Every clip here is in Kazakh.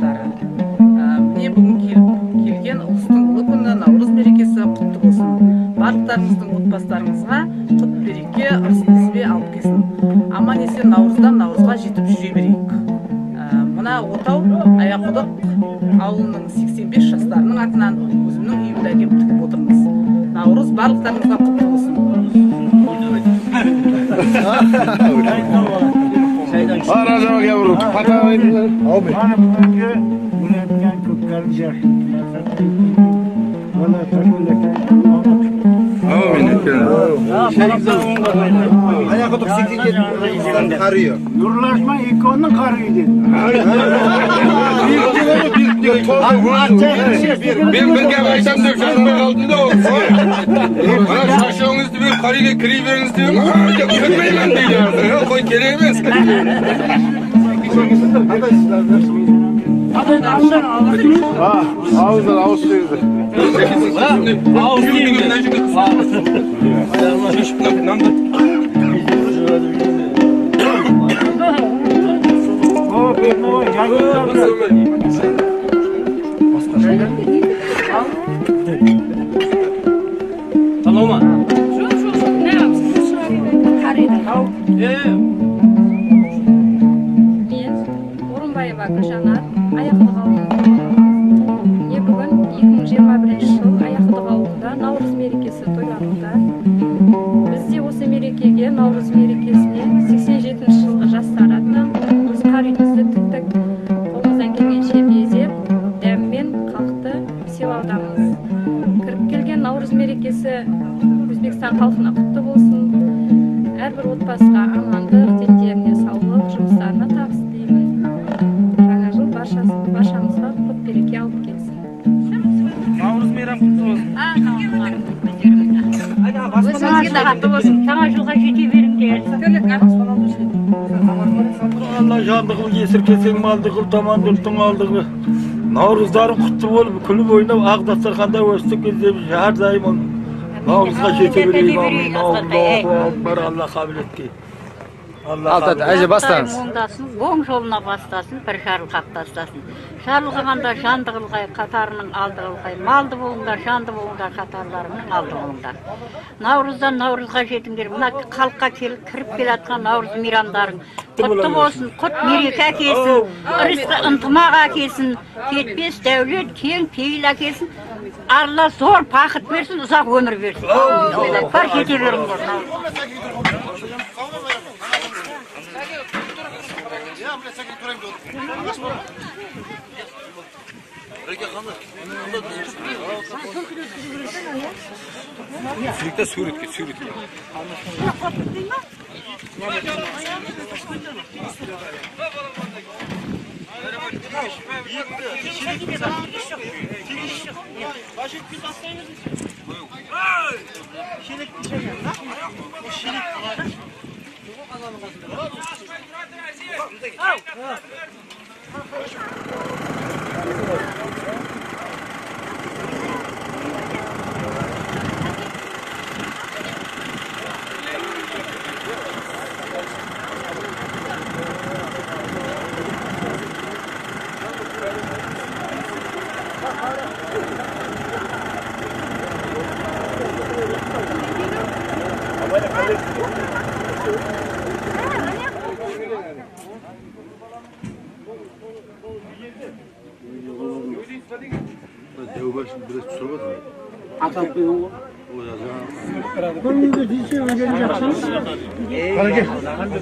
тұрғындары. Міне бүгін келген ұлыстың ұлы күні Наурыз мерекесі құтты болсын. Барлықтарыңыздың отбасыларыңызға құт береке, ырыс несібе алып келсін. Аман есен Наурыздан Наурызға жетіп жүре берейік. Мына отау Аяққұдық ауылының 85 жастарының атынан өзімнің үйімді әкеп тігіп отырмыз. Наурыз барлықтарыңызға құтты болсын. Аяққұдық 87 қариы. Нұрлашма иконның қариы деді. Мен бір гәп айтам деп жазбай қалдым да ол кісіге. Мына шашуыңызды беріп қариге кіре беріңіз деп едім, кірмеймін дейді. Қой, керек емес. Ауыздан ауыз сөзді. Ауыз Мен Орынбаева Гүлжанат, Аяққұдық ауылының тұрғынымыз. Міне бүгін 2021 жыл Аяққұдық ауылында Наурыз мерекесі тойлануда. Біз де осы мерекеге, Наурыз мерекесіне 87 жылғы жастар атынан өз қар үйімізді тіктік. Қолымыздан келгенше безеп, дәммен халықты сыйлаудамыз. Кіріп келген Наурыз мерекесі Өзбекстан халқына құтты болсын. Әрбір отбасыға амандық, дендеріне саулық, жұмыстарына табыс тілеймін. Жаңа жыл баршамызға құт береке алып келсін. Наурыз мейрам құтты болсын. Өзіңізге де құтты болсын. Жаңа жылға жете беріңдер. Алла жанды қыл, есір келсең малды қыл, таманды ұлттың алды қыл. Наурыздарың құтты болып, күліп ойнап, ақ дастарханда өстік кездеп, әрдайым Наурызға жете берейік. Амин. Аллаху акбар, Алла қабыл еткей. Әже бастаңыз. Оңдасын, оң жолына бастасын, бір жарылқап тастасын. Жарылқағанда жанды қылғай, қатарының алды қылғай, малды болыңдар, жанды болыңдар, қатарларының алды болыңдар. Наурыздан Наурызға жетіңдер. Мына халыққа кіріп келе жатқан Наурыз мейрамдарың құтты болсын, құт мереке әкелсін, ырысқы ынтымақ әкелсін, кетпес дәулет, кең пейіл әкелсін. Алла зор бақыт берсін, ұзақ өмір берсін. Бар жете беріңдер. Суретте, суретке, суретке.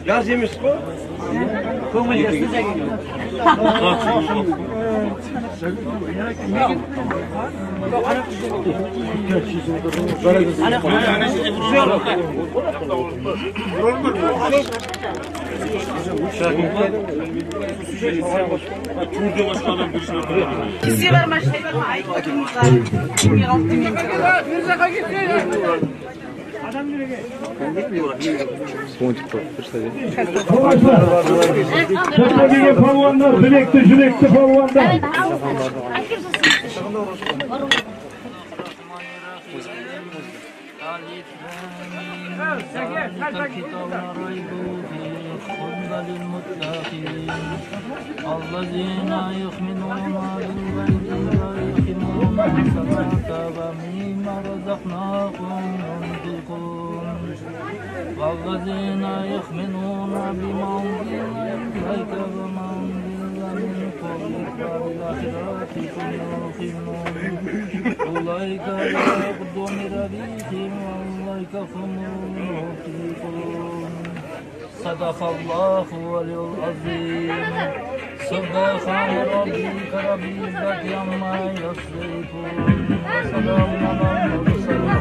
Жас емес қой. Кесе бар ма, шай бар ма? Айтып отырыңыздар. Келмей қалды демеңіздер. Деген палуандар, білекті, жүректі палуандар. والحكم للمتقين الذين يؤمنون بالغيب ويقيمون الصلاة ومما رزقناهم ينفقون والذين يؤمنون بما أنزل إليك وما أنزل من قبلك وبالآخرة هم يوقنون أولئك على هدى من ربهم وأولئك هم المفلحون. صدق الله العلي العظيم. سبحان ربك رب العزة عما يصفون وسلام على المرسلين.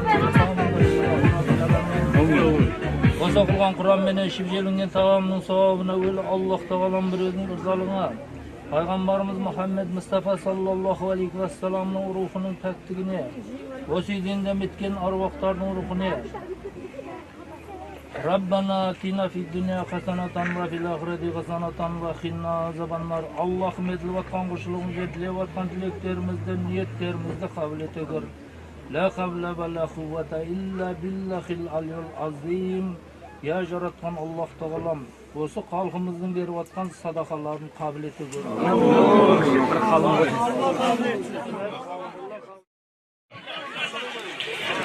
Осы оқылған Құран менен ішіп желінген тағамның сауабына өлі Аллах тағалам бір өзінің ырзалығына, Пайғамбарымыз Мұхаммед Мұстафа саллаллаху алейхи уассаламның рухының пәктігіне, осы үйден дәметкен аруақтардың рухына. Rabbana atina fid dunya hasanatan ve fil ahireti hasanatan ve qina azabannar. Allah'ım edilip atқан құлшылығымызды, тілеп атқан тілектерімізді, ниеттерімізді қабыл ете көр. La havle ve la kuvvete illa billahil aliyyil azim. Я жаратқан Аллах тағалам, осы халқымыздың беріп атқан садақаларын қабыл ете көр.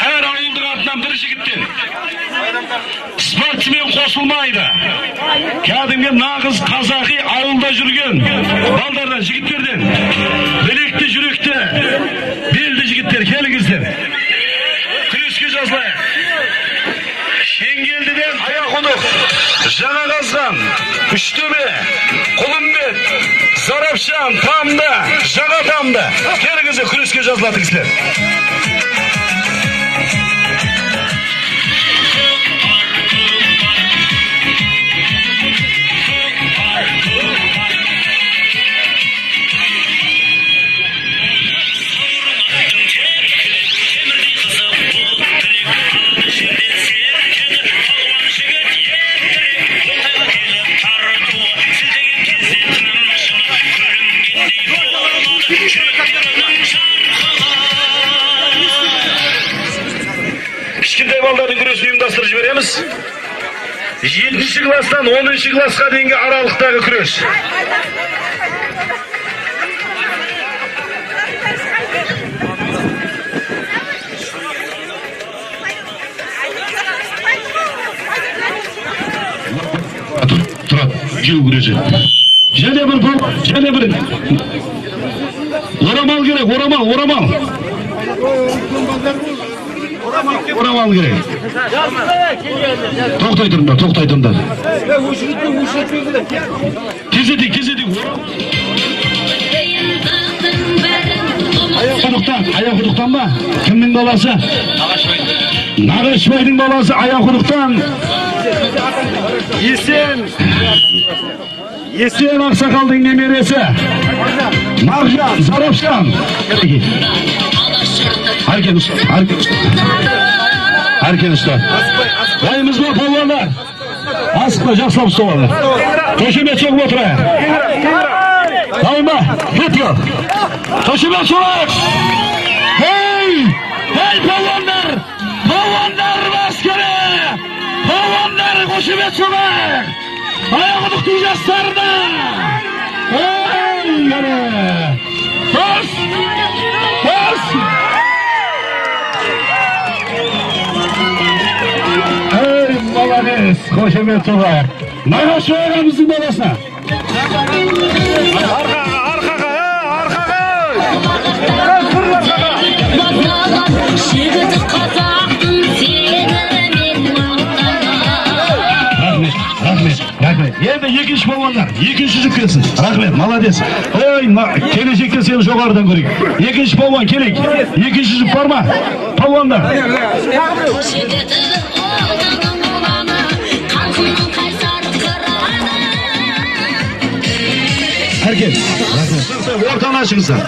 Әр ауылдың артынан бір жігіттен спортсмен қосылмайды. Кәдімгі нағыз қазақи ауылда жүрген балдардан, жігіттерден, білекті, жүректі, белді жігіттер, келіңіздер. Күреске жазылайық. Шеңгелдіден Аяқұдық, Жаңақазған, Үштөбе, Құлымбет, Зарапшан, Тамды, Жаңа Тамды. Келіңіздер, күреске жазылатын кісілер. Кішкентай балдардың күресін ұйымдастырып жібереміз. 7-ші класстан 10-шы классқа дейінгі аралықтағы күрес. Тұрады, екеуі күреседі. Және бір және бір орамал керек, орамал, орамал. Орамал керек. Тоқтай тұрыңдар, тоқтай тұрыңдар. Тездетейік, тездетейік. Аяқұдықтан, Аяқұдықтан ба? Кімнің баласы? Нағашбайдың баласы Аяқұдықтан. Есен. Есен ақсақалдың немересі. Мағжан, Зарапшан. Әркен ұста, әркен ұста. Әркен ұста. Дайынбыз ба, палуандар? Асықпа, жақсылап ұстап алыңдар. Қошемет соғып отырайық. Дайын ба? Кеттік. Қошемет соғайық. Ей! Ей, палуандар! Палуандар баскері! Палуандар қошемет соғайық! Аяқұдықтың жастарына! Ей, кәне! Бас! Бас! Ey молодец, қошемет соғайық. Нағашы ағамыздың баласына. Арқаға, арқаға, арқаға! Рахмет, рахмет, рахмет. Енді екінші балуандар, екінші жүк келсін. Рахмет, молодец. Ой, келешекте сені жоғарыдан көрейік. Екінші балуан керек. Екінші жүк бар ма? Балуандар. Әркен, ортаны ашыңыздар.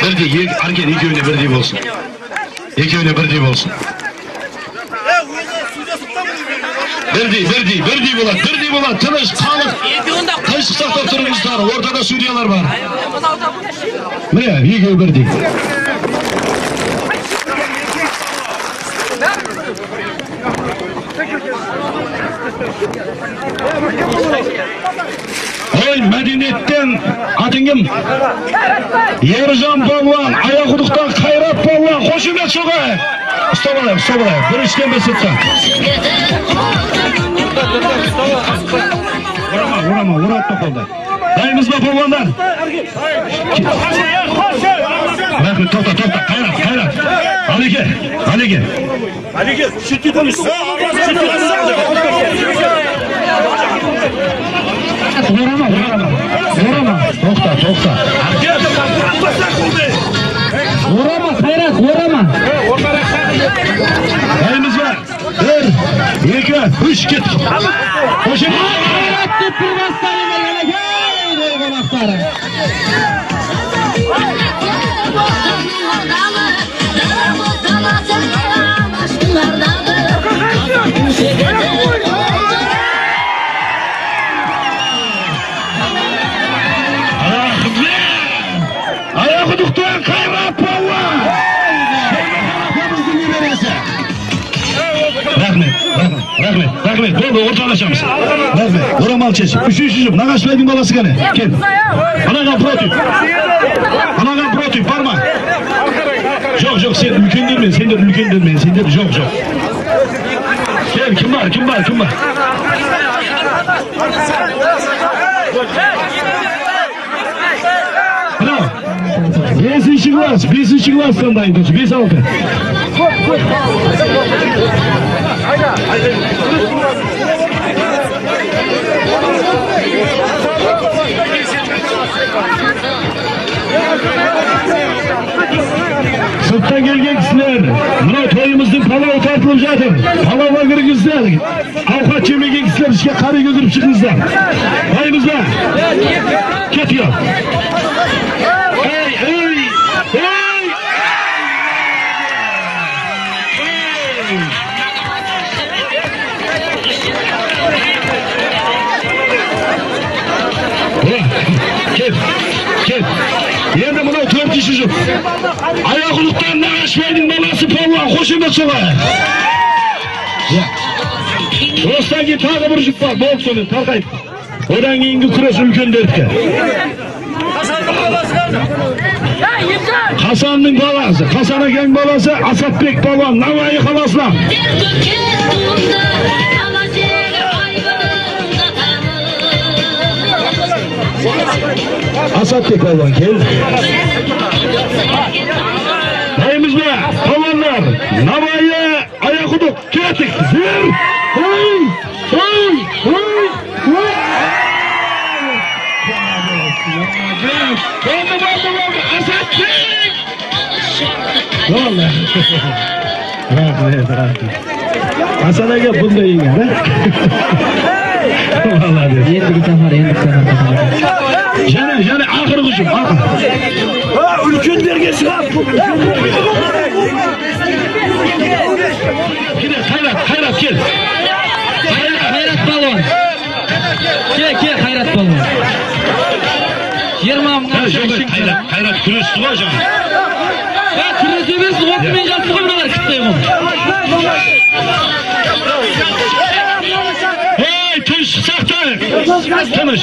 Бірдей, Әркен, екеуіне бірдей болсын. Екеуіне бірдей болсын. Бірдей, бірдей, бірдей болады, бірдей болады. Тыныш, халық, тыныштық сақтап тұрыңыздар. Ортада судьялар бар. Міне, екеуі бірдей. Ой, мәдениеттен атың кім? Ержан палуан, Аяқұдықтан Қайрат палуан, қошемет соғайық. Ұстап алайық, ұстап алайық. Бір іштен бір сыртқа. Орама, орама, оратпа қолды. Дайынбыз ба, палуандар? Рахмет, тоқта, тоқта, Қайрат, Қайрат. Алеке, Алеке. Алеке, шеттетеміз. Орама, орама, орама. Тоқта, тоқта. Орама, Қайрат, орама. Дайынбыз ба? 1, 2, 3, кеттік. Қошемет. Қайрат деп бір бастаймын, Алеке, той қонақтары. Аяқұдықтан Қайрат палуан. Рахмет, рахмет, рахмет, рахмет. Болды, ортаға ашамыз. Рахмет. Орамал шешіп. Үшінші жұп, Нағашыбайдың баласы кәне. Кел. Анаға против. Анаға против, бар ма? Жоқ, жоқ, сен үлкендермен, сендер үлкендермен, сендер жоқ, жоқ. Кел, кім бар, кім бар, кім бар? Мынау, 5-ші класс, 5-ші класстан дайын тұршы, 5-6. Сырттан келген кісілер, мынау тойымыздың палауы тартылып жатыр. Палауға кіріңіздер. Ауқат жемеген кісілер ішке қарай кіріп шығыңыздар. Дайынбыз ба? Кеттік. Ей, ей, ей! Кел, кел. Енді мынау 4-ші жұп. Аяқұдықтан Нағашыбайдың баласы палуан, қошемет соғайық. Осыдан кейін тағы бір жұп бар, болды сонымен, тарқайық. Одан кейінгі күрес үлкендердікі. Хасанның баласы, Хасан әкенің баласы Асатбек палуан, Навайы қаласынан. Асатбек палуан кел. Дайынбыз ба, палуандар? Навайы, Аяқұдық, кеттік. 1, ой, ой, ой, ой. Болды, болды, болды, Асатбек! Болды. Рахмет, рахмет. Асан әке бұндай еңгер, ә? Молодец. Ендігі сапар, ендігі сапар. Және, және ақырғы жұп, ақыр. Үлкендерге шығап. Кел, Қайрат, Қайрат, кел. Қайрат палуан. Кел, кел, Қайрат палуан. 20 мың. Қайрат, Қайрат күресті ғой жаңа. Күресе берсін, отымен жатты ғой мыналар кіттай ғой. Ей, тыныш сақтайық. Тыныш.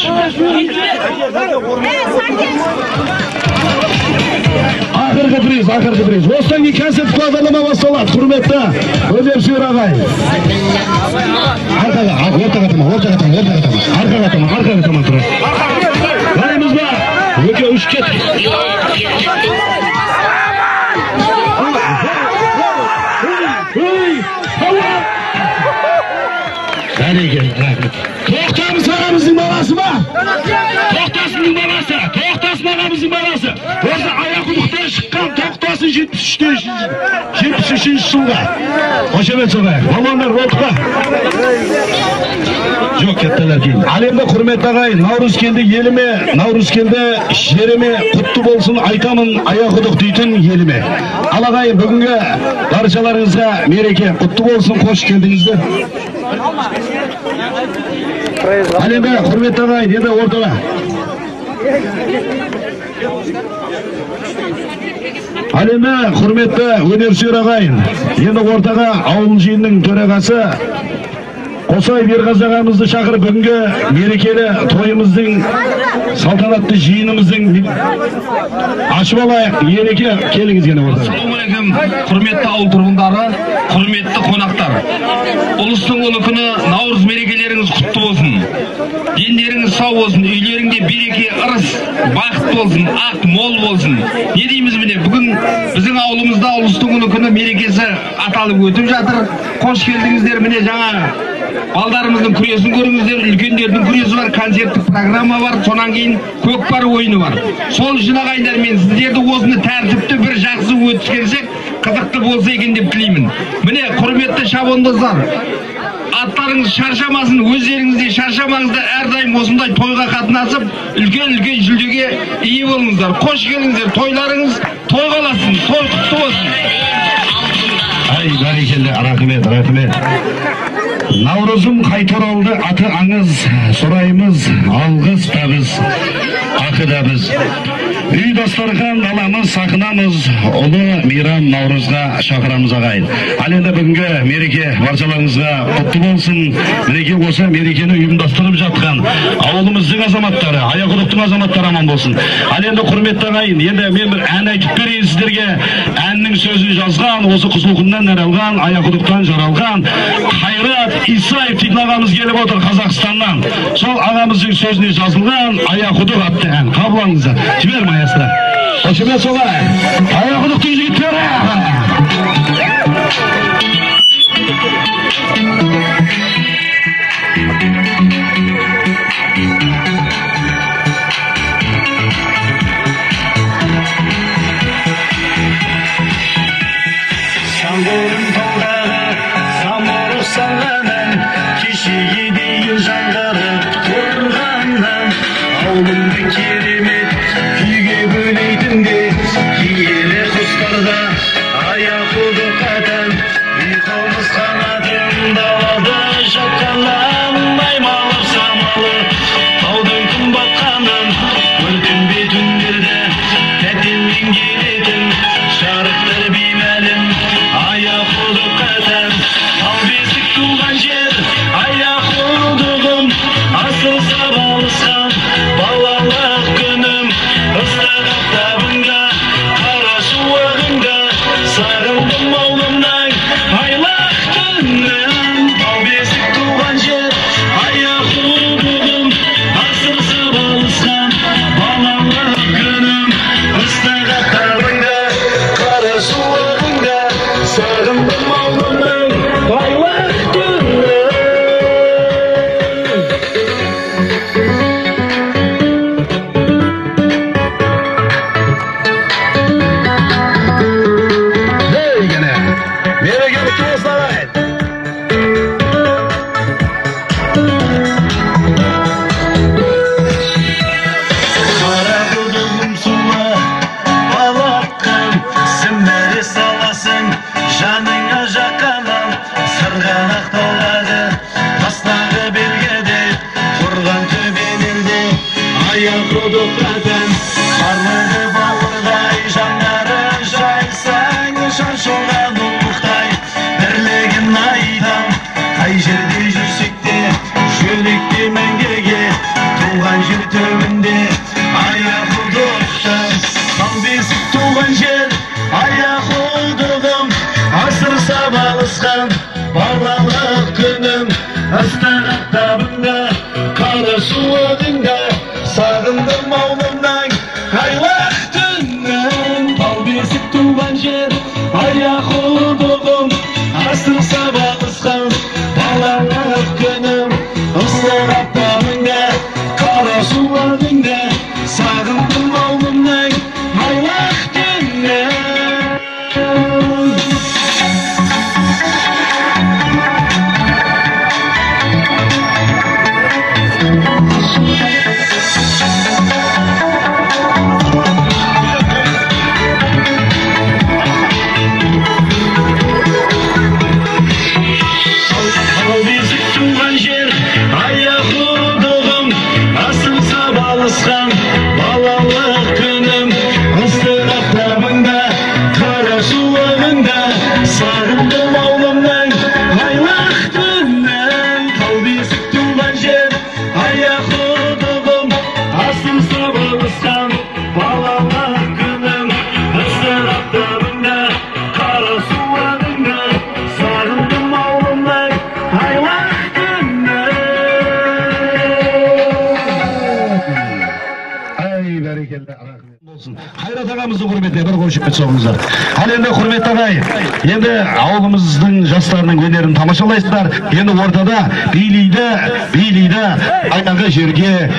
Ақырғы приз, ақырғы приз. Осыдан кейін концерт бағдарлама басталады, құрметті өнерсүйер ағайын. Арқаға, ортаға таман, ортаға таман, ортаға таман, арқаға таман, арқаға таман тұрайық. Дайынбыз ба? 2, 3, кеттік. Ой, палуан! Бәрекелді, рахмет. Тоқтамыс ағамыздың баласы ма? Тоқтасынның баласы, Тоқтасын ағамыздың баласы. Осы Аяқұдықтан шыққан Тоқтасын 73-ші жылға. Қошемет соғайық. Палуандар болдық па? Жоқ, кеттілер кейін. Ал енді құрметті ағайын, Наурыз келді еліме, Наурыз келді жеріме, құтты болсын айтамын Аяқұдық дейтін еліме. Ал ағайын, бүгінгі баршаларыңызға мереке құтты болсын, қош келдіңіздер. Ал енді құрметті ағайын, енді ортаға. Ал енді құрметті өнерсүйер ағайын, енді ортаға ауыл жиынының төрағасы Қосай Берғазы ағамызды шақырып, бүгінгі мерекелі тойымыздың, салтанатты жиынымыздың ашып алайық. Ереке, келіңіз кене ортаға. Ассалаумағалейкум, құрметті ауыл тұрғындары, құрметті қонақтар. Ұлыстың ұлы күні Наурыз мерекелеріңіз құтты болсын. Дендеріңіз сау болсын, үйлеріңде береке, ырыс, бақыт болсын, ақ мол болсын. Не дейміз міне, бүгін біздің ауылымызда ұлыстың ұлы күні мерекесі аталып өтіп жатыр. Қош келдіңіздер, міне жаңа балдарымыздың күресін көріңіздер, үлкендердің күресі бар, концерттік программа бар, сонан кейін көкпар ойыны бар. Сол үшін ағайындар, мен сіздерді осыны тәртіпті бір жақсы өткізсек, қызықты болса екен деп тілеймін. Міне, құрметті шабандоздар, аттарыңыз шаршамасын, өздеріңіз де шаршамаңыздар, әрдайым осындай тойға қатынасып, үлкен-үлкен жүлдеге ие болыңыздар. Қош келдіңіздер, тойларыңыз той қаласын, той құтты болсын. Ай, бәрекелді, рахмет, рахмет. Наурызым қайта оралды, аты аңыз, сұраймыз, алғыс табыз, ақы да біз. Үй дастархан аламыз, сақынамыз, ұлы мейрам Наурызға шақырамыз ағайын. Ал енді бүгінгі мереке баршаларыңызға құтты болсын. Мінекей осы мерекені ұйымдастырып жатқан ауылымыздың азаматтары, Аяқұдықтың азаматтары аман болсын. Ал енді құрметті ағайын, енді мен бір ән айтып берейін сіздерге. Әннің сөзін жазған, осы Қызылқұмнан нәр алған, Аяқұдықтан жаралған Қайрат Исаев дейтін ағамыз келіп отыр Қазақстаннан. Сол ағамыздың сөзіне жазылған Аяқұдық атты ән. Қабыл алыңыздар. Жібер маэстро. Қошемет солай. Аяқұдықтың жігіттері. Шаңғырым таудағы самұрық салғанын, кешеге дейін жаңғырып тұрғанын, ауылымды керемет күйге бөлейтін де, киелі құстарға Аяқұдыққа тән, ұйқымыз қанатын далада жатқаннан, аймалап самалы таудың күн батқанын, көрдім бе түндерді тәтемнен келетін жарықтар беймәлім Аяқұдыққа тән. Тау бесік туған жер Аяқұдығым, асыл сабалысқан балалық күнім, ыстық аптабыңда қара суығыңда сағындым ауылымның айлақ түнін. Тау бесік туған жер Аяқұдығым, асыл сабалысқан балалық күнім, ыстық аптабыңда қара суығыңда сағындым ауылымның айлақ түнін. Hey gene. Мереке құтты болсын ағайын. Қара құдығым суы балаққан, сіміре саласың жаныңа жаққанын, сырғанақ таудағы тастағы белгіде, қорған төбелерде Аяқұдыққа тән. Барлығы бауырдай, жандары жайсаң, шаншылған уықтай бірлігін айтам. Қай жерде жүрсек те жүректе мәңгіге, туған жер түбінде Аяқұдықта. Тау бесік туған жер Аяқұдығым, асыр сабалысқан балалық күнім, ыстық аптабыңда қара суығыңда сағындым ауылымның айлақ түнін. Тау бесік туған жер Аяқұдығым, асыр сабалысқан балалық күнім, ыстық аптабыңда қара суығыңда сағындым ауылымның айлақ түнін. Тау бесік туған жер Аяқұдығым, асыл сабалысқан балалық күнім, ыстық аптабыңда қара суығыңда сағындым ауылымның айлақ түнін. Тау Болсын. Қайрат ағамыздың құрметіне бір қошемет соғыңыздар. Ал енді, құрметті ағайын, енді ауылымыздың жастарының өнерін тамашалайсыздар. Енді ортада билейді, билейді, аяғы жерге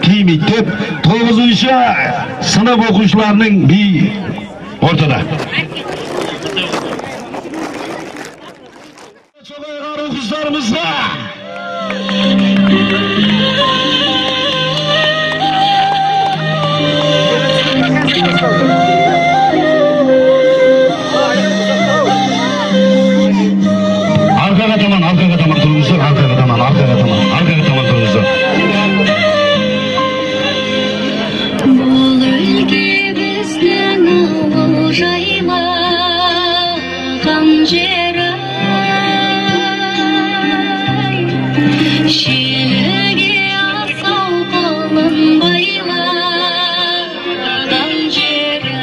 тимейді деп 9-шы сынып оқушыларының би ортада. Соғайық ару қыздарымызға. Арқаға таман, арқаға таман тұрыңыздар, арқаға таман, арқаға таман, арқаға таман тұрыңыздар. Бұл өлке біздің ауыл, жайлаған жері. Желіге асау құлын байлаған жері.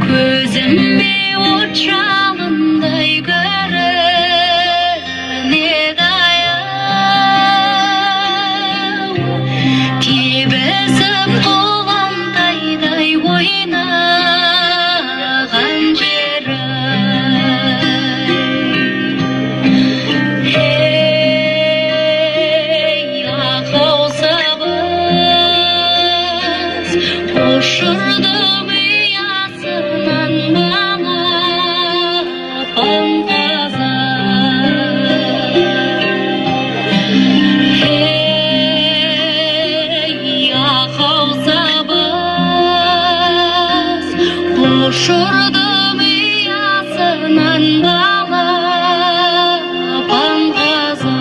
Көзіме от жалындай көрінеді ау, тебісіп құлантайдай ойнаған жері. Ей, ақау сабыз, ұшырдым ұясынан балапан қазан. Ей, ақау сабыз, ұшырдым ұясынан балапан қазан.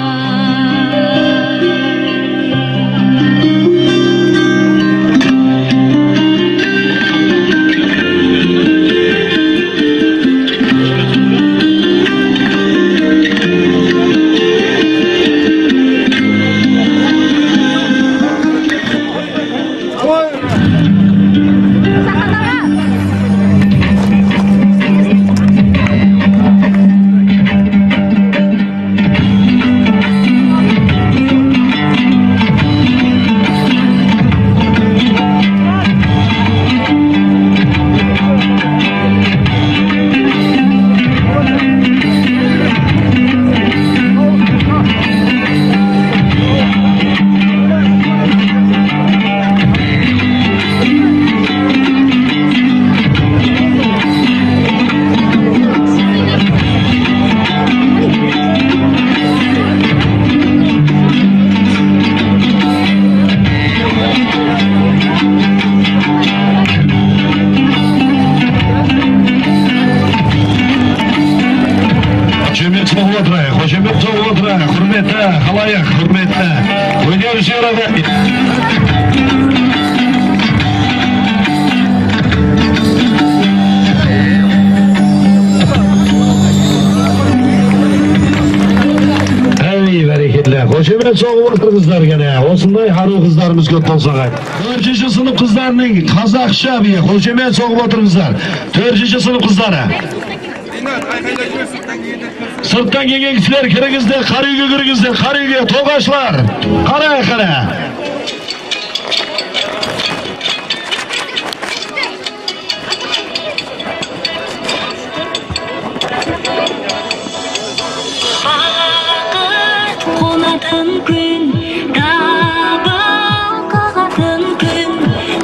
Қошемет соғып отырайық, қошемет соғып отырайық, құрметті халайық, құрметті өнер сүйер ағайын. Әй, бәрекелді. Қошемет соғып отырыңыздар кәне. Осындай ару қыздарымыз көп болса ағайын. 4-ші сынып қыздарының қазақша биі, қошемет соғып отырыңыздар. 4-ші сынып қыздары. Сырттан келген кісілер кіріңіздер, қар үйге кіріңіздер, қар үйге, тоғашылар. Қарай, қара. Бақыт қонатын күн, дабыл қағатын күн,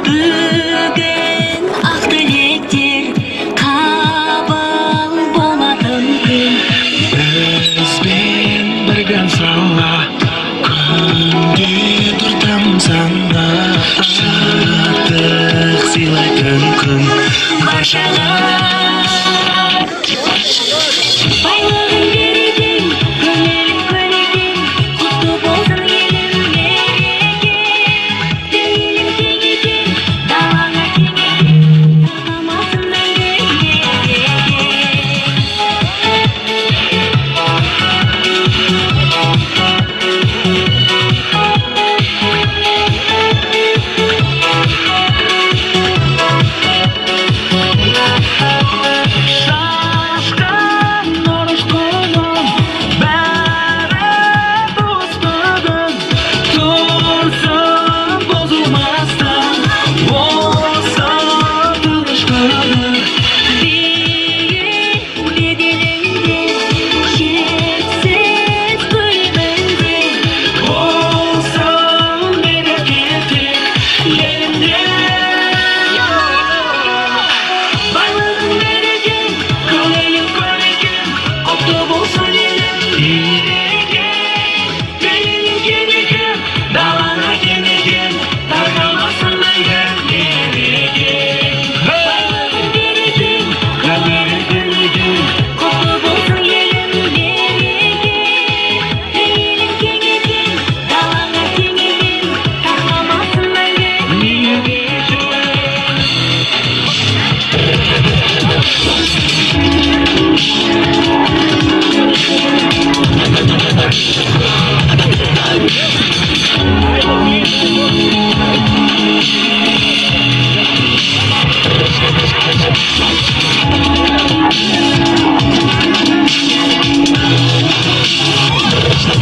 бүгін ақ тілектер қабыл болатын күн. Бізбен бірге сала, күнде тұр тамсана, шаттық сыйлайтын күн баршаға. Байлығың берекең, көңілің көнекең, құтты болсын. Құтты болсын елім береке. Елің кең екен, далаңа кең екен, тарқамасын мәңгі мереке. Байлығың берекен, көңілің көл екен, құтты болсын елім береке. Елің кең екен, далаңа кең екен, тарқамасын мәңгі мереке.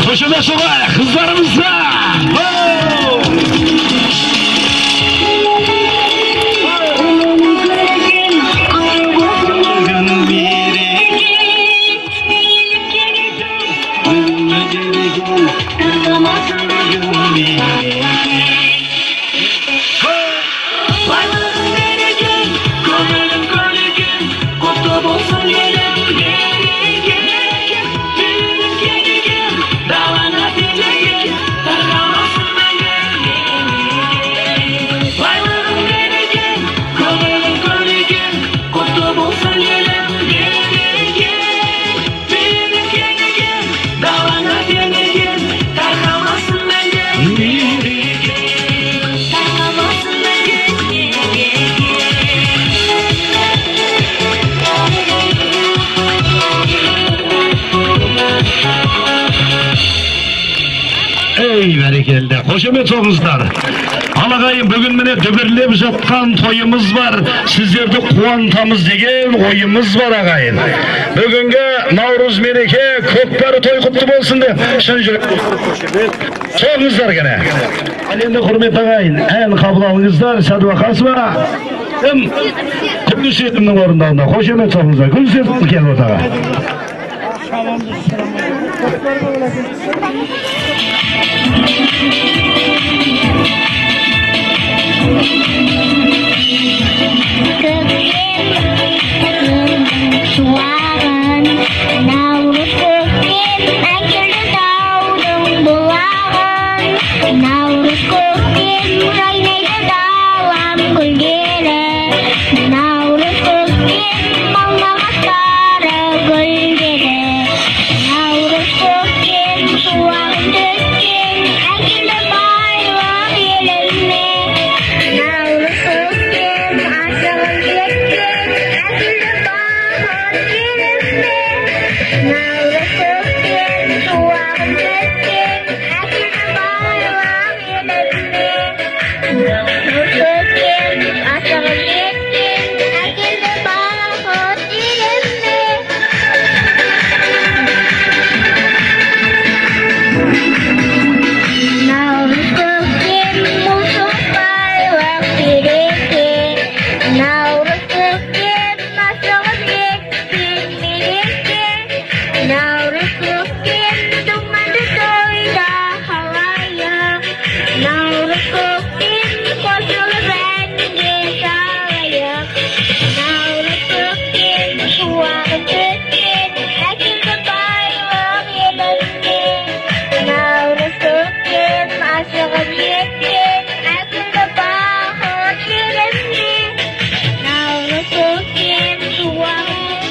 Қошемет соғайық қыздарымызға! Байлығың берекен, көңілің көл екен, құтты болсын елім береке. Елің кең екен, далаңа тең екен, тарқамасын мәңгі мереке. Байлығың берекен, көңілің көл екен, құтты болсын елім береке. Елің кең екен, далаңа тең екен, тарқамасын мәңгі мереке. Тарқамасын мәңгі мереке. Ей, бәрекелді, қошемет соғыңыздар. Ал ағайын, бүгін міне дүбірлеп жатқан тойымыз бар, сіздерді қуантамыз деген ойымыз бар ағайын. Бүгінгі наурыз мереке, көкпары той құтты болсын деп шын жүрек соғыңыздар кәне. Ал енді құрметті ағайын, ән қабыл алыңыздар. Сәдуақасова кім Гүлсетімнің орындауында. Қошемет соғыңыздар. Гүлсетім кел ортаға. Шуағын наурыз көктем әкелді таудың бұлағын. Наурыз көктем жайнайды далам гүлдері. Наурыз көктем алма-ағаштары гүлдеді. Наурыз көктем шуағын төккен әкелді байлық еліме. Наурыз көктем асығын жеткен әкелді бақыт еліме. Наурыз көктем шуағын төккен әкелді байлық еліме. Наурыз көктем асығын жеткен әкелді бақыт еліме. Наурыз көктем молшылық байлық береке. Наурыз көктем асығып жеткен мереке. Наурыз көктем думанды тойда халайық. Наурыз көктем қосылып әнге салайық. Наурыз көктем шуағын төккен әкелді байлық еліме. Наурыз көктем асығып жеткен әкелді бақыт еліме. Наурыз көктем шуағын,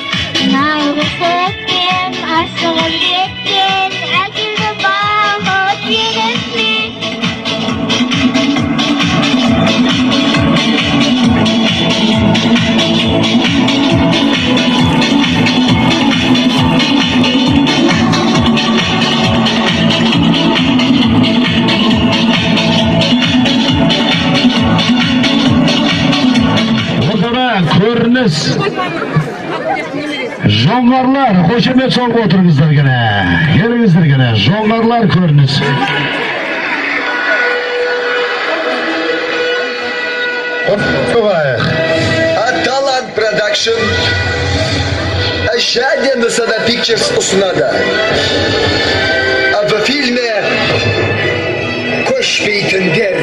наурыз көктем асығып жеткен әкелді бақыт еліме. Ортада көрініс. Жоңғарлар, қошемет соғып отырыңыздар кәне. Келіңіздер кәне, жоңғарлар көрініс. Соғайық. Талант Продакшн және Нысана Pictures ұсынады. В фильме Көшпейтіндер.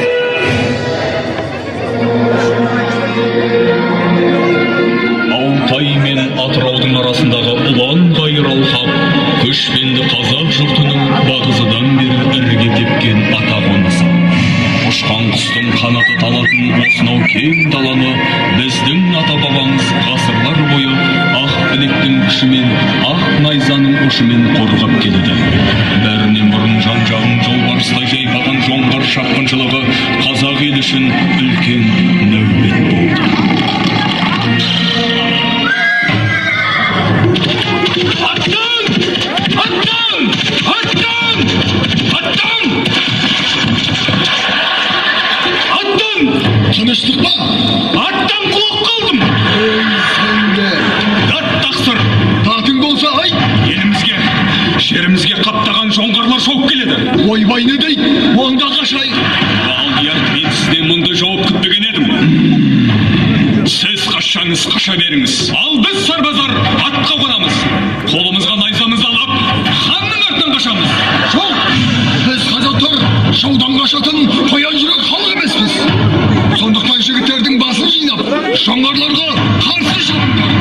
Алтай мен Атыраудың арасындағы ұлан-ғайыр алқап Көшпенді қазақ жұртының бағзыдан бері ірге тепкен ата қонысы. Ұшқан құстың қанаты талатын осынау кең даланы біздің ата-бабамыз ғасырлар бойы ақ білектің күшімен, ақ найзаның ұшымен қорғап келеді. Бәрінен бұрын жан-жағын жолбарыстай жайпаған жоңғар шапқыншылығы қазақ елі үшін үлкен нәубет болды. Аттан! Аттан! Аттан! Аттан! Аттан! Тыныштық па? Аттан құлап қалдым. Ей, сенде. Дат тақсыр. Датың болса айт. Елімізге, жерімізге қаптаған жоңғарлар шауып келеді. Ойбай не дейді? Онда қашайық. Алдияр, мен сізден мұндай жауап күтпеген едім. Сіз қашсаңыз қаша беріңіз. Ал біз сарбаздар атқа қонамыз. Қолымызға найзамызды алып, ханның артынан қашамыз. Жоқ, біз қазақтар жаудан қашатын қоян жүрек халық емеспіз. Сондықтан жігіттердің басын жинап, жоңғарларға қарсы шығыңдар.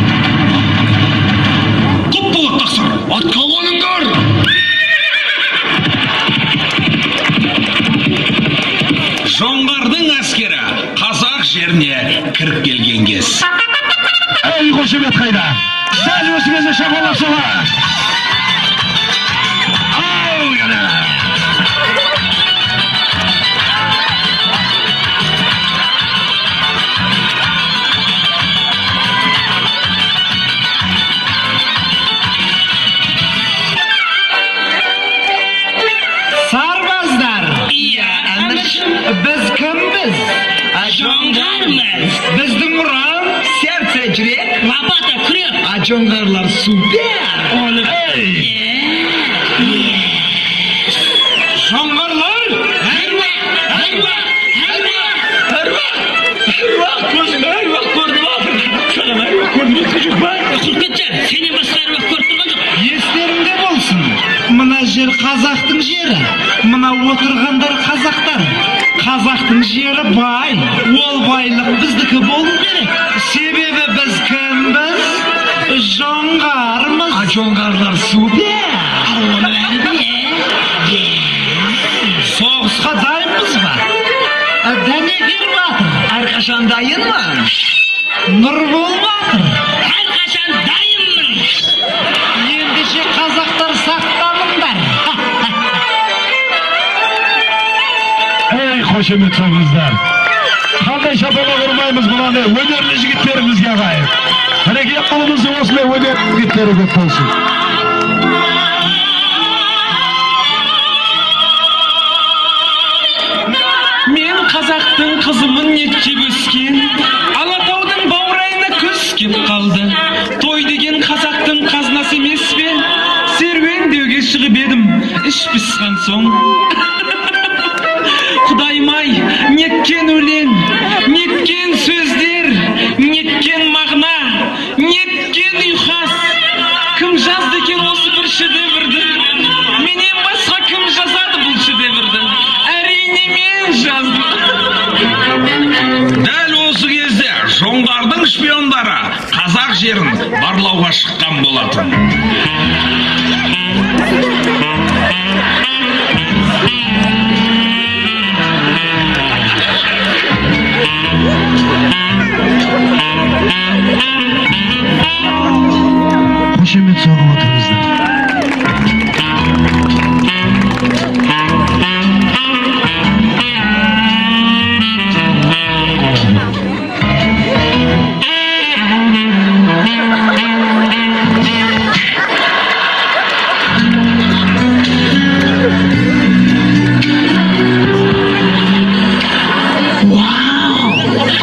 Құп болады тақсыр. Атқа қоныңдар. Жоңғардың әскері қазақ жеріне кіріп келген кез. Ей, қошемет қайда? Дәл осы кезде шапалақ соғайық. Ау, яна! Сарбаздар! Иә, әміршім. Біз кімбіз? Жоңғармыз. Біздің ұран сердце жүрек, лопата күрек. А жоңғарлар супер. Оны жоңғарлар әруақ, әруақ, әруақ, әруақ, әруақ, көзім әруақ көрініп жатыр. Саған әруақ көрініп жатқан жоқ па? Құрып кетші, сенен басқа әруақ көріп тұрған жоқ. Естеріңде болсын, мына жер қазақтың жері, мына отырғандар қазақтар. Қазақтың жері бай, ол байлық біздікі болу керек. Себебі біз кімбіз? Жоңғармыз. А жоңғарлар супер. Соғысқа дайынбыз ба? Дәнекер батыр. Әрқашан дайынмын. Нұрбол батыр. Әрқашан дайынмын. Ендеше қазақтар сақтаныңдар. Ей, қошемет соғыңыздар. Қандай шапалақ ұрмаймыз мынандай өнерлі жігіттерімізге ағайын. Мінекей қолымызда осындай өнерлі жігіттері көп болсын. Мен қазақтың қызымын еттеп өскен, Алатаудың баурайына күз кеп қалды. Той деген қазақтың қазынасы емес пе? Серуендеуге шығып едім, іш пысқан соң. Құдайым-ай, неткен өлең, неткен сөздер, неткен мағына, неткен ұйқас. Кім жазды екен осы бір шедеврді? Менен басқа кім жазады бұл шедеврді? Әрине мен жаздым. Дәл осы кезде жоңғардың шпиондары қазақ жерін барлауға шыққан болатын. Қошемет соғып отырыңыздар. Вау!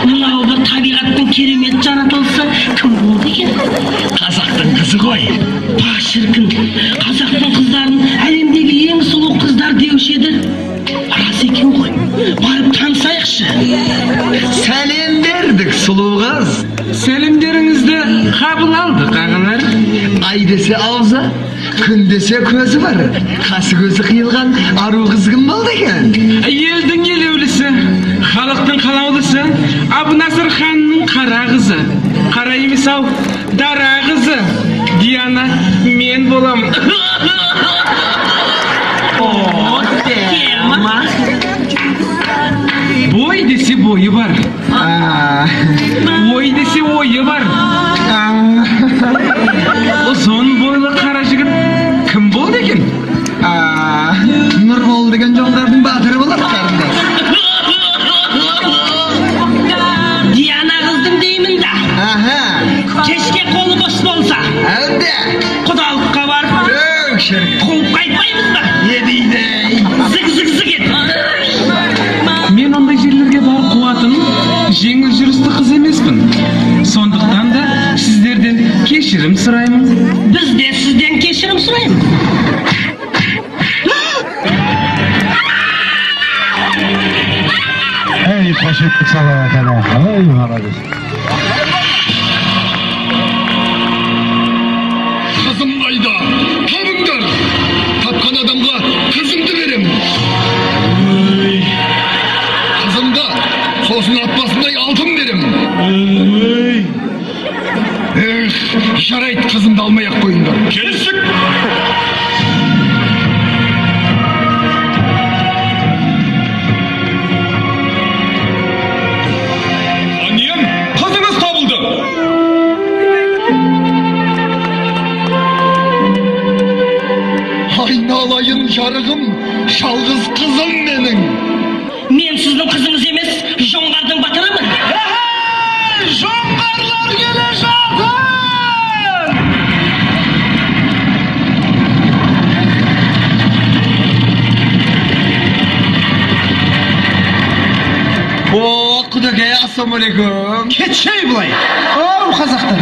Мынау бір табиғаттың керемет жаратылысы кім болды екен? Қазақтың қызы ғой. Па шіркін, қазақтың қыздарын әлемдегі ең сұлу қыздар деуші еді. Рас екен ғой. Барып танысайықшы. Сәлем бердік, сұлу қыз. Сәлемдеріңізді қабыл алдық, ағалар. Ай десе аузы, күн десе көзі бар. Қасы көзі қиылған ару қыз кім болды екен? Елдің елеулісі, халықтың қалаулысы, Абынасыр ханның қара қызы. Қара емес ау, дара қызы. Диана, мен боламын. Бой десе бойы бар, ой десе ойы бар. Ұзын бойлы қара жігіт кім болды екен? Нұрбол деген жоңғардың батыры болады, қарындас. Диана қыздың деймін да. Кешке қолы бос болса, әлде құдалыққа барып қуып қайтпаймыз ба? Не дейді? Зік зік зік ет. Мен ондай жерлерге барып қуатын жеңіл жүрісті қыз емеспін. Сондықтан да сіздерден кешірім сұраймын. Біз де сізден кешірім сұраймыз. Ey қошеттік саған екен. Ey молодец. Қызым қайда? Табыңдар! Тапқан адамға қызымды берем. Қызымды сосын атпасындай алтын берем. Эх, жарайды, қызымды алмай ақ қойыңдар. Келістік. Анием, қызыңыз табылды. Айналайын жарығым, жалғыз қызым менің. Мен сіздің қызыңыз емес, жоңғардың батырымын. Жоңғарлар келе жатыр! О, құдеке, ассалаумағалейкум. Кетшей былай. Оу, қазақтар,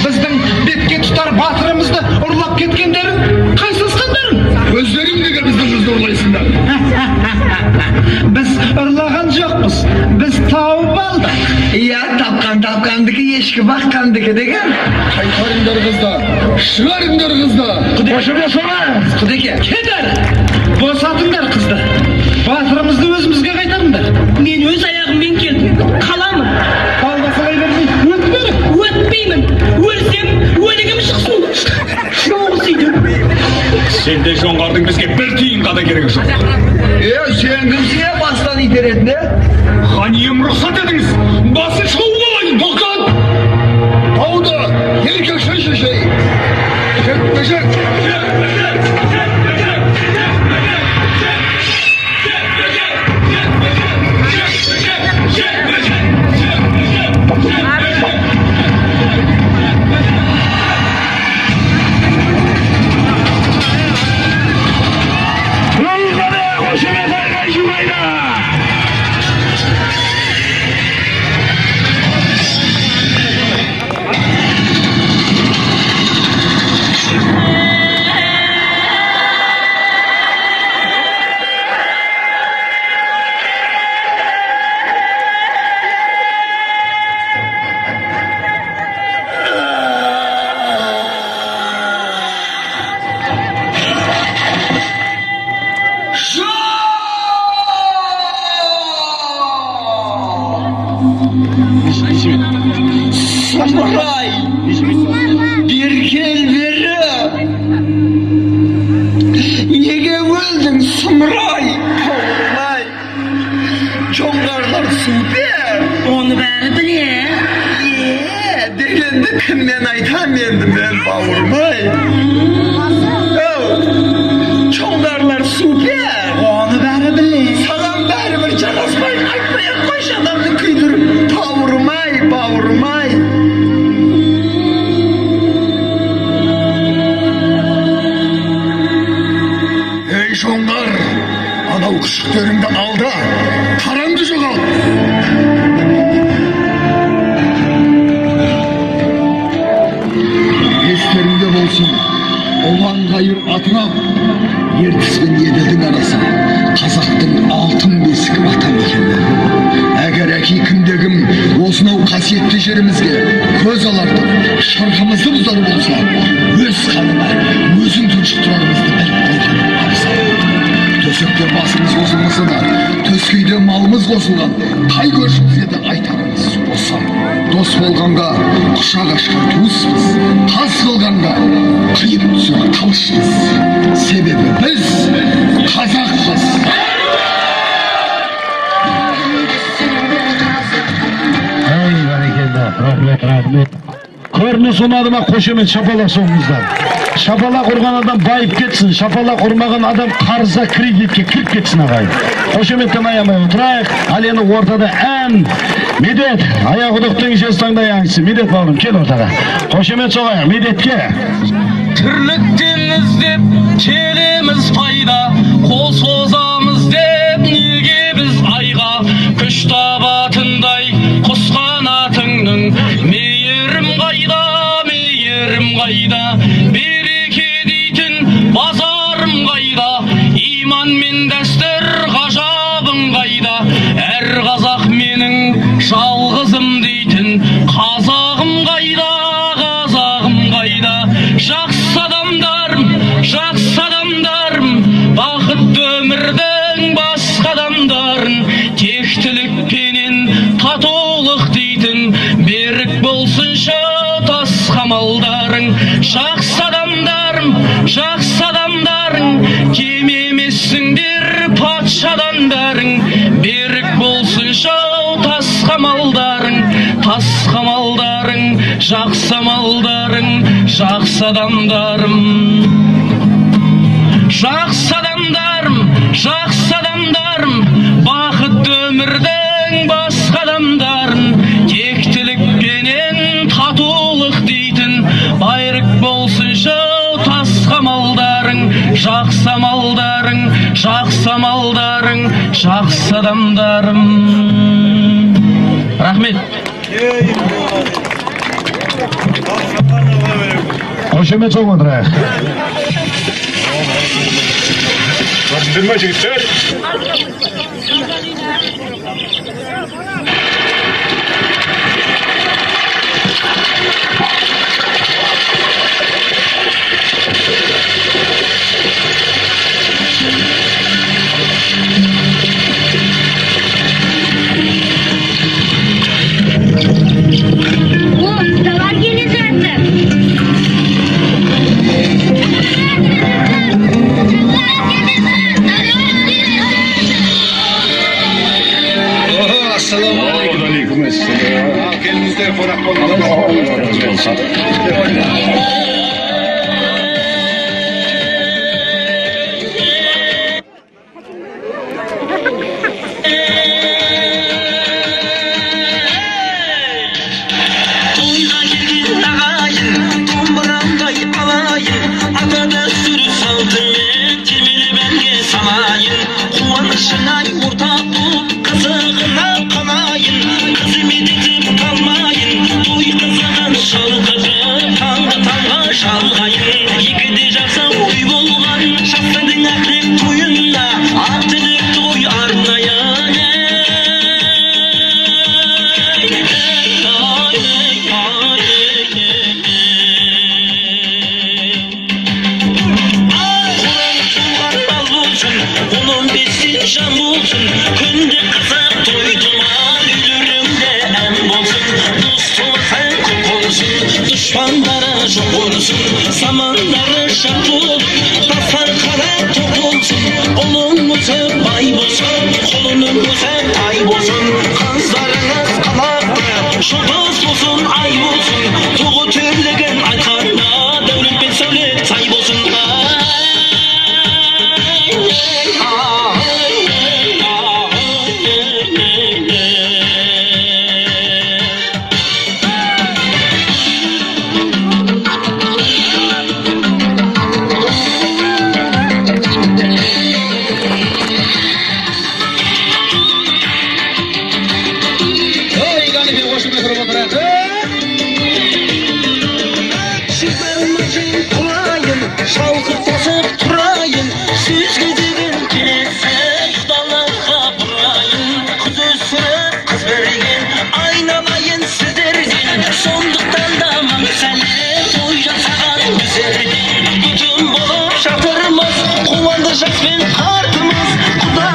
біздің бетке тұтар батырымызды ұрлап кеткендерің қайсысқандарың? Өздерің неге біздің қызды ұрлайсыңдар? Біз ұрлаған жоқпыз, біз тауып алдық. Иә, тапқан тапқандікі, ешкі баққандікі деген. Қайтарыңдар қызды, шығарыңдар қызды. Құдеке, Кет әрі, босатыңдар қызды. Батырымызды өзімізге қайтарыңдар. Мен өз аяғыммен келдім, қаламын. Албасалай бермей, өт бері. Өтпеймін, өлсем өлігім шықсын. Жоғыз үйден. Сендей жоңғардың бізге бір тиынға да керегі жоқ. Сен кімсің, бастан итеретін, е? Хан ием, рұқсат етіңіз, басын шауып алайын. Тоқтат! Тауды еркекше шешейік. Жекпе-жек! Самұрай, бері кел бері. Неге өлдің, сұмырай, бауырым-ай? Жоңғарлар супер. Оны бәрі біле. Дегенді кіммен айтам енді мен, бауырым-ай? Оу, жоңғарлар супер. Оны бәрі біле. Саған бәрібір жараспай, айтпай ақ қойшы адамды күйдіріп. Бауырым-ай, бауырым-ай. Ей, жоңғар, анау күшіктеріңді алда, қараңды жоғалт. Естеріңде болсын, ұлан-ғайыр атырап, Ертіс пен Еділдің арасы қазақтың алтын бесік ата мекені. Әгер әки кімде-кім осынау қасиетті жерімізге көз алартып, шырқымызды бұзар болса, өз қанына өзің тұншықтырарымызды біліп қойған абзал. Төсекте Басымыз қосылмаса да, төскейде малымыз қосылған, тай көршімізге де айтарымыз осы. Дос болғанға құшақ ашқан туыспыз, қас болғанға қиып түсер қылышпыз. Себебі біз қазақпыз. Ей, бәрекелді, рахмет, рахмет. Көрініс ұнады ма? Қошемет, шапалақ соғыңыздар. Шапалақ ұрған адам байып кетсін, шапалақ ұрмаған адам қарызға, кредитке кіріп кетсін, ағайын. Қошеметтен аямай отырайық. Ал енді ортада ән. Медет, Аяқұдықтың жезтаңдай әншісі. Медет бауырым, кел ортаға. Қошемет соғайық, Медетке. Тірліктен іздеп келеміз пайда, қол созамыз деп неге біз айға, күш табатындай құс қанатыңның, мейірім қайда, мейірім қайда, береке дейтін базарым қайда, иман мен дәстүр ғажабың қайда, әр қазақ менің жалғызым дейтін, қазағым қайда, қазағым қайда, жақсы адамдарым, жақсы адамдарым, бақытты өмірдің басқа адамдарын, тектілікпенен татулық дейтін, берік болсыншы тас қамалдарың, жақсы адамдарым, жақсы адамдарың, кем емессіңдер патшадан бәрің, берік болсыншы тас қамалдарың, тас қамалдарың, жақсы амалдарың, жақсы адамдарым. Жақсы адамдарым, жақсы адамдарым, бақытты өмірдің басқа адамдарын, тектілікпенен татулық дейтін, байрық болсыншы тас қамалдарың, жақсы амалдарың, жақсы амалдарың, жақсы адамдарым. Рахмет. Қошемет соғып отырайық. Көрдіңдер ме, жігіттер? О, құдалар келе жатыр. Ассалаумағалейкум. Келіңіздер, қонақ болыңыздар. Тойға келген ағайын, домбырамдай алайын, ата дәстүр салтымен тебелеп әнге салайын, қуанышыңа ортақ болып, қызығына қанайын, қызмет етіп қалмайын, той қызығын шалқытып, таңғы таңға шалғайын, екіде жақсы ой болған, жастардың ақырет тойында, ақ тілек той арнайын. Жан болсын, күнде қызық той тұман, үйлеріңде ән болсын, дос болсаң құт болсын, дұшпандары жоқ болсын, замандары жат болып, тастар қара тоқ болсын, ұлың өсіп бай болсын, құлының өсіп тай болсын, қыздарыңыз қалақты, жұлдыз болсын, ай болсын, туғы тірлігін айтқанда, дәулет пен сәулет сай болсын. Шалқып тұрайын, сөзге деген келесі құдаларға бұрайын, қыз өсіріп қыз берген айналайын сіздерден, сондықтан да мың сәлем той жасаған біздерден, бүтін болып жатырмыз, қуанды жас пен қартымыз, құда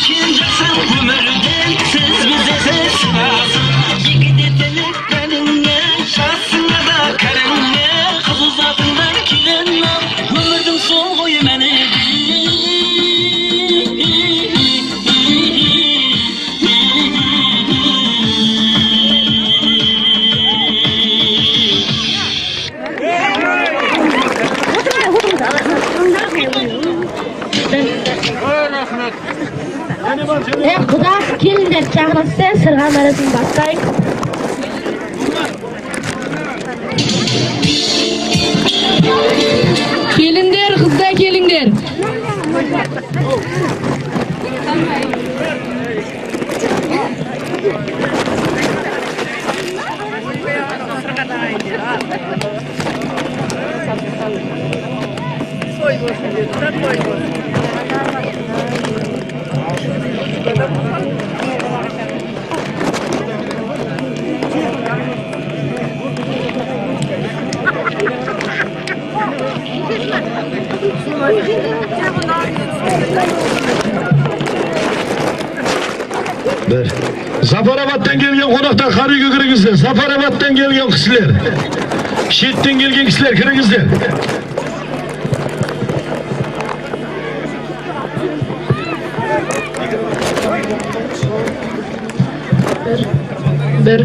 Өткен жақсы өмірден сіз біздесіз сынасың. Екіде тілек бәліңе, жасыңа да кәріңе, қыз ұзатыңдар келін ау, өмірдің сол ғой мәні. Құда келіңдер, жағдасы сырға мәресін бастайық. Келіндер, қыздар келіңдер. Той болсын деді, той болсын. Bir. Zafarabad'dan келген қонақтар қар үйге кіріңіздер. Зафарабадтан келген кісілер, шеттен келген кісілер кіріңіздер. Bir. Bir.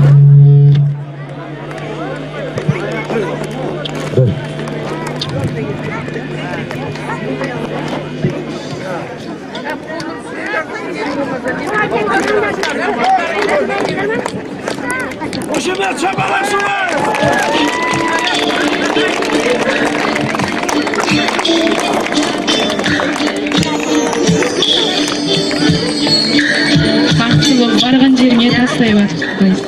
Қошемет шапалақсыңдар! Бақытты болып барған жеріңе тастай батып қойсын.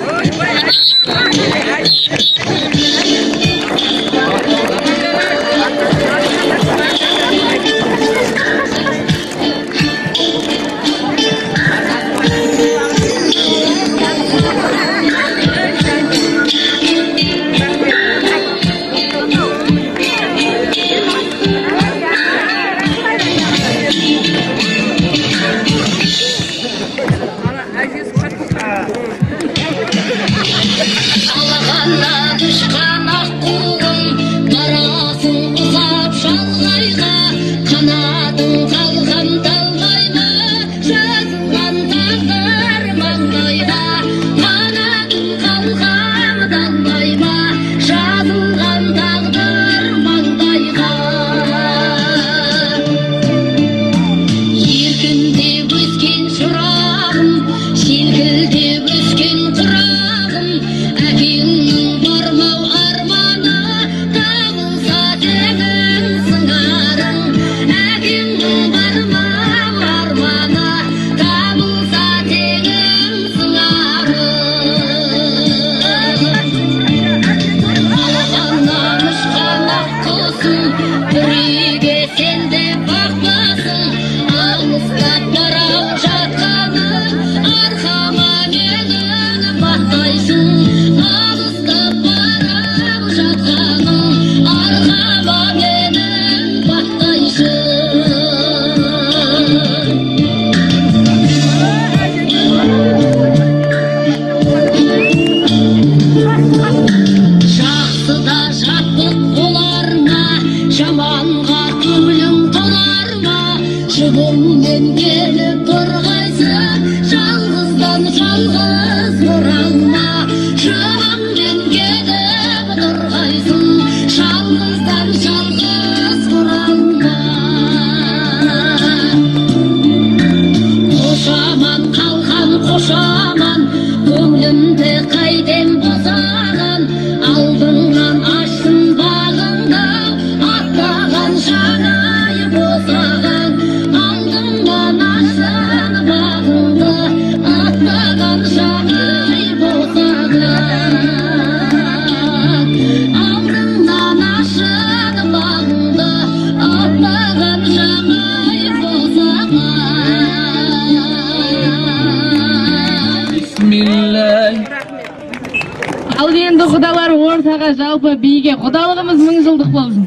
Ал енді құдалар ортаға, жалпы биге. Құдалығымыз 1000 жылдық болсын.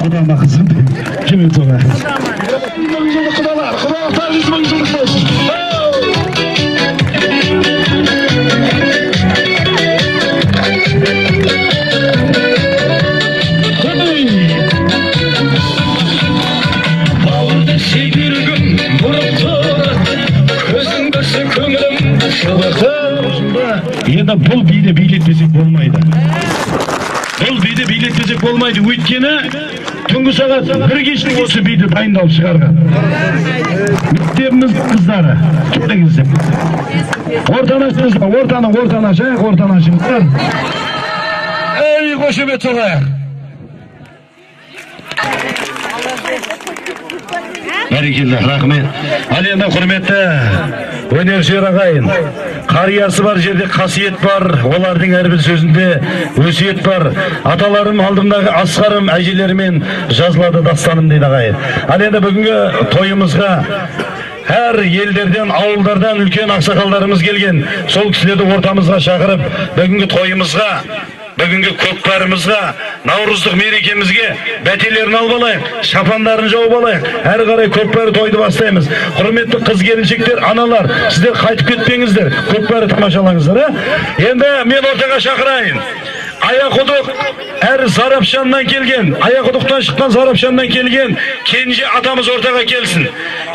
Құдам бақытсын. Кім еді соға? 1000 жылдық құдалар, құдалықтар 100 000 жылдық болсын. Бауырды сүйдіргім бұрып тұр, көзің көрсе көңілім жылытыр. Енді бұл биді билетпесек болмайды. Бұл биді билетпесек болмайды, өйткені түнгі сағат 1 кеште осы биді дайындалып шығарған. Мектебіміз қыздары, келіңіздер. Ортаны ашыңыздар, ортаны ашайық, ортаны ашыңыздар. Ей, қошемет соғайық. Бәрекелді, рахмет. Ал енді құрметті өнерсүйер ағайын, қариясы бар жерде қасиет бар, олардың әрбір сөзінде өсиет бар. Аталарым алдымдағы асқарым, әжелерімен жазылады дастаным дейді ағайын. Ал енді бүгінгі тойымызға әр елдерден, ауылдардан үлкен ақсақалдарымыз келген. Сол кісілерді ортамызға шақырып, бүгінгі тойымызға, бүгінгі көкпарымызға, наурыздық мерекемізге бәтелерін алып алайық, шапандарын жауып алайық. Әрі қарай көкпар тойды бастаймыз. Құрметті қыз келіншектер, аналар, сіздер қайтып кетпеңіздер, көкпары тамашалаңыздар. Енді мен ортаға шақырайын. Аяқұдық әр Зарапшаннан келген, Аяқұдықтан шыққан Зарапшаннан келген Кенже атамыз ортаға келсін.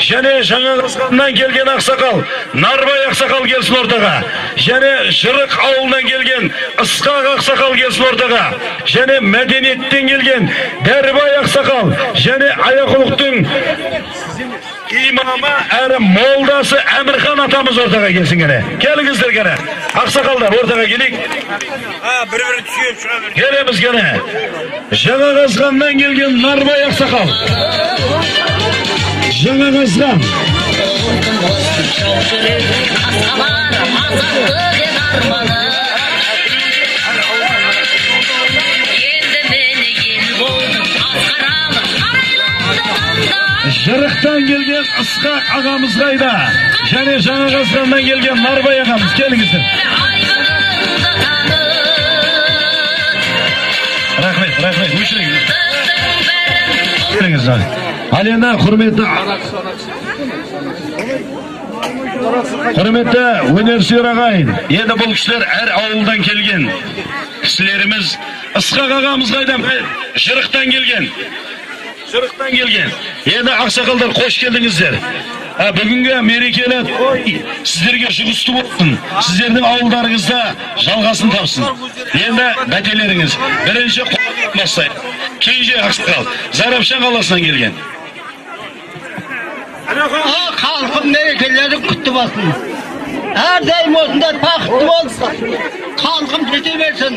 Және Жаңақазғаннан келген ақсақал, Нарбай ақсақал келсін ортаға. Және Жырық ауылынан келген Ысқақ ақсақал келсін ортаға. Және Мәдениеттен келген Дәрібай ақсақал, және Аяқұдықтың имамы әрі молдасы Әмірхан атамыз ортаға келсін кәне. Келіңіздер кәне. Ақсақалдар ортаға келейік. Бір-бірін сүйеп шыға бер. Келеміз кәне. Жаңақазғаннан келген Нарбай ақсақал. Жаңақазған. Жырықтан келген Ысқақ ағамыз қайда? Және Жаңақазғаннан келген Нарбай ағамыз, келіңіздер. Рахмет, рахмет, өшіріңіз. Келіңіздер. Ал енді құрметті өнерсүйер ағайын, енді бұл кісілер әр ауылдан келген кісілеріміз. Ысқақ ағамыз қайда? Жырықтан келген. Жырықтан келген. Енді ақсақалдар, қош келдіңіздер. Бүгінгі мерекелі той сіздерге жұғысты болсын. Сіздердің ауылдарыңызда жалғасын тапсын. Енді бәтелеріңіз. Бірінші бастайық. Кенже ақсақал, Зарапшан қаласынан келген. Халқым мерекелері құтты болсын. Әрдайым осындай бақытты болсын. Халқым жете берсін.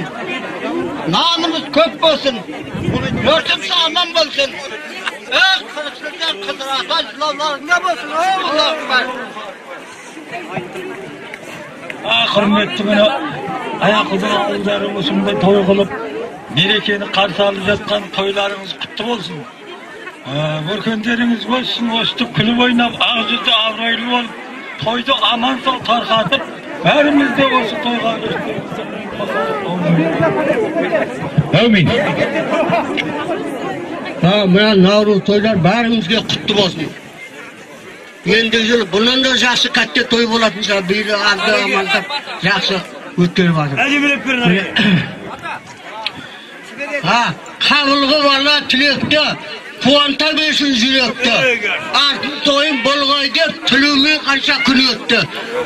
Нанымыз көп болсын. Жұртымыз аман болсын. Қырықсыздар қызырақан жылауларыңда болсын. Құрметті міне Аяқұдық ауылдары осындай той қылып, мерекені қарсы алып жатқан тойларыңыз құтты болсын. Өркендеріңіз өссін, өстіп күліп ойнап, ақ жүзді абыройлы болып, тойды аман сау тарқатып, бәріміз де осы тойға Әумин. Мына наурыз тойлар бәрімізге құтты болсын. Ендігі жылы бұнан да жақсы кәтте той болатын шығар. Биыл арда амандап жақсы өткеріп жатыр. Қабылғы бала тілекті, қуанта берсін жүректі. Артын тойын болғай деп тілеумен қанша күн өтті.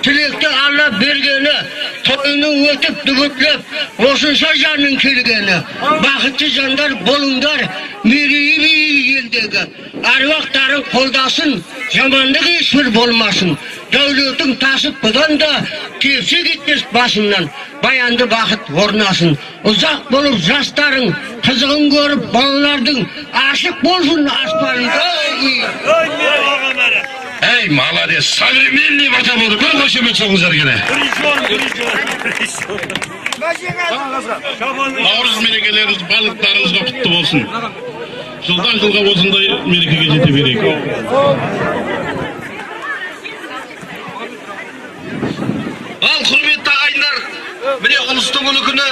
Тілекті Алла бергені, тойыны өтіп дүгітлеп, осынша жанның келгені. Бақытты жандар болыңдар, мерейі биік елдегі. Әруақтарың қолдасын, жамандық ешбір болмасын. Дәулетің тасып бұдан да, тепсе кетпес басыңнан, баянды бақыт орнасын. Ұзақ болып жастарың, қызығын көріп балалардың, ашық болсын аспанында. Эй, молодец, современный бата болды. Бір қошемет соғыңыздар кәне. Наурыз мерекелеріңіз барлықтарыңызға құтты болсын. Жылдан жылға осындай мерекеге жете берейік. Ал құрметті ағайындар, міне ұлыстың ұлы күні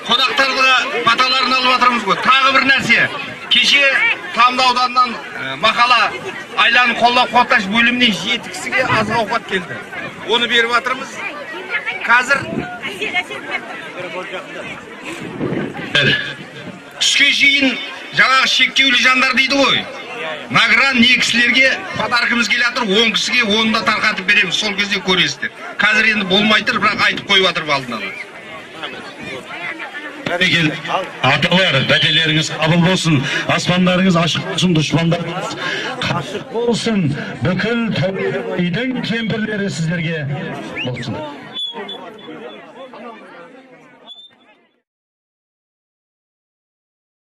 Қонақтарға баталарын алып жатырмыз ғой. Тағы бір нәрсе. Кеше Тамды ауданынан мақала айланы қолдап қуатташ бөлімінен 7 кісіге азық ауқат келді. Оны беріп жатырмыз. Қазір түске шейін жаңағы шектеулі жандар дейді ғой. Награн не кісілерге подаркіміз келе жатыр, 10 кісіге оны да тарқатып береміз. Сол кезде көресіздер. Қазір енді болмай тұр, бірақ айтып қойып жатыр алдын ала. Аталар, бәтелеріңіз қабыл болсын, аспандарыңыз ашық болсын, дұшпандарыңыз қашық болсын. Бүкіл үйдің кемпірлері сіздерге болсын.